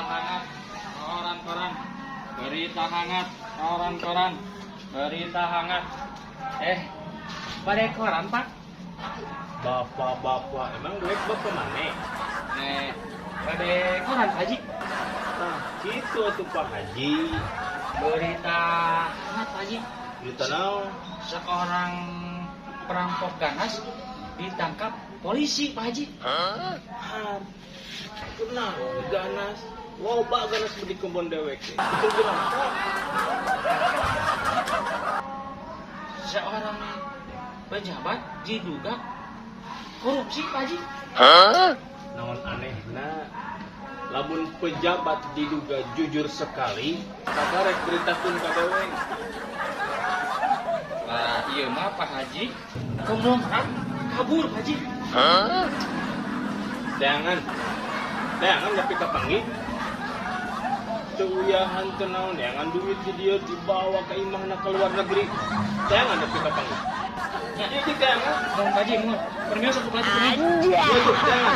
Hangat, koran-koran. Berita hangat, koran-koran. Berita hangat. Eh, pada koran, Pak? Bapak-bapak, emang duit bapak mana? Eh, pada koran, Pak Haji. Nah, gitu tuh, Pak Haji. Berita hangat, Pak Haji. Berita naon? Seorang perampok ganas ditangkap polisi, Pak Haji. Har. Kenal ganas. Loba ganas di kebon dewek. Itu kenapa? Seorang pejabat diduga korupsi, Pak Haji. Naon anehna? Lamun pejabat diduga jujur sekali, kakarek beritakeun ka dewek. Lah, iya mah, Pak Haji. Konglomerat kabur, Pak Haji. Jangan. Jangan tapi kapanggih. Teu uyahan, teu naon, jangan duit di dia dibawa ke imahna ke luar negeri. Jangan tapi kapanggih. Ya. Jadi jangan. Mohon, Pak Haji, mohon. Permios, Pak Haji. Iya tuh, jangan.